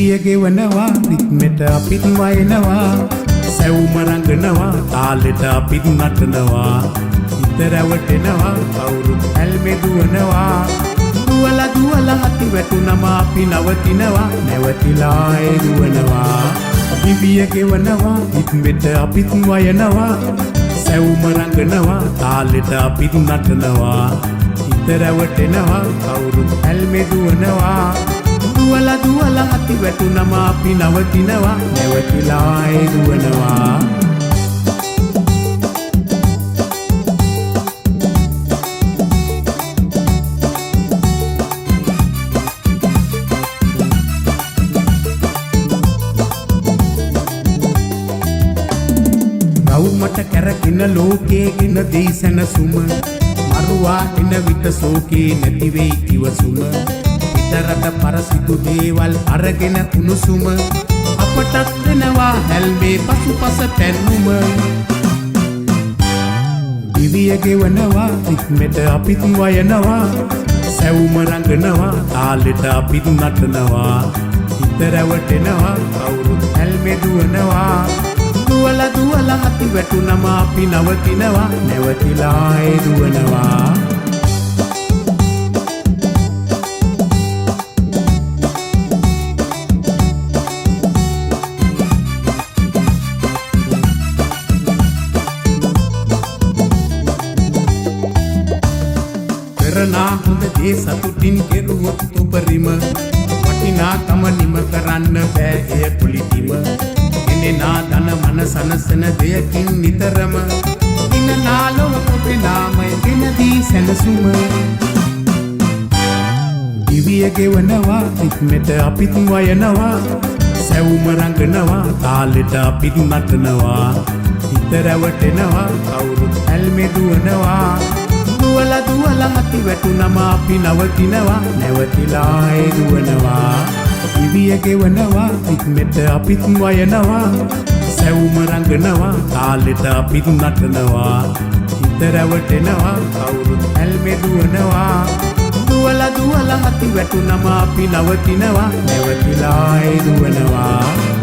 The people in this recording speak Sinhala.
දිවිය ගෙවනවා රිද්මෙට අපිත් වයනවා සැවුම රඟනවා තාලෙට අපිත් නටනවා හිත රැවටෙනවා කවුරුත් ඇල්මේ දුවනවා දුවලා දුවලා අති වැටුනම අපි නවතිනවා නැවතිලා ඒ දුවනවා දිවිය ගෙවනවා රිද්මෙට අපිත් වයනවා සැවුම රඟනවා තාලෙට අපිත් නටනවා හිත රැවටෙනවා කවුරුත් ඇල්මේ දුවනවා දුවලා දුවලා අති වැටුනම අපි නවතිනවා නැවතිලා ඒ දුවනවා. රවුමට කැරකෙන ලෝකේ ගෙන දෙයි සැනසුම මරුවා එන විට සෝකේ නැති වෙයි ඉවසුම පිටරට පරසිදු දේවල් අරගෙන උණුසුම අපටත් දෙනවා හැල්මේ පසුපස තැන්නුම දිවිය ගෙවනවා රිද්මෙට අපිත් වයනවා සැවුම රඟනවා තාලෙට අපිත් නටනවා හිත රැවටෙනවා කවුරුත් ඇල්මේ දුවනවා දුවලා දුවලා අති වැටුනම අපි නවතිනවා නැවතිලා ඒ දුවනවා. කරනා හොඳ දේ සතුටින් කෙරුවොත් උපරිම වටිනාකම නිම කරන්න බෑ එය කුලිටිම එනෙනා ධන මන සනසන දෙයකින් නිතරම දිනනා ලොව ඔබේ නාමය ගෙන දී සැනසුම දිවිය ගෙවනවා රිද්මෙට අපිත් වයනවා සැවුම රඟනවා තාලෙට අපිත් නටනවා හිත රැවටෙනවා කවුරුත් ඇල්මේ දුවනවා දුවලා දුවලා අති වැටුනම අපි නවතිනවා නැවතිලා ඒ දුවනවා දිවිය ගෙවනවා රිද්මෙට අපිත් වයනවා සැවුම රඟනවා තාලෙට අපිත් නටනවා හිත රැවටෙනවා කවුරුත් ඇල්මේ දුවනවා දුවලා දුවලා අති වැටුනම අපි නවතිනවා නැවතිලා ඒ දුවනවා.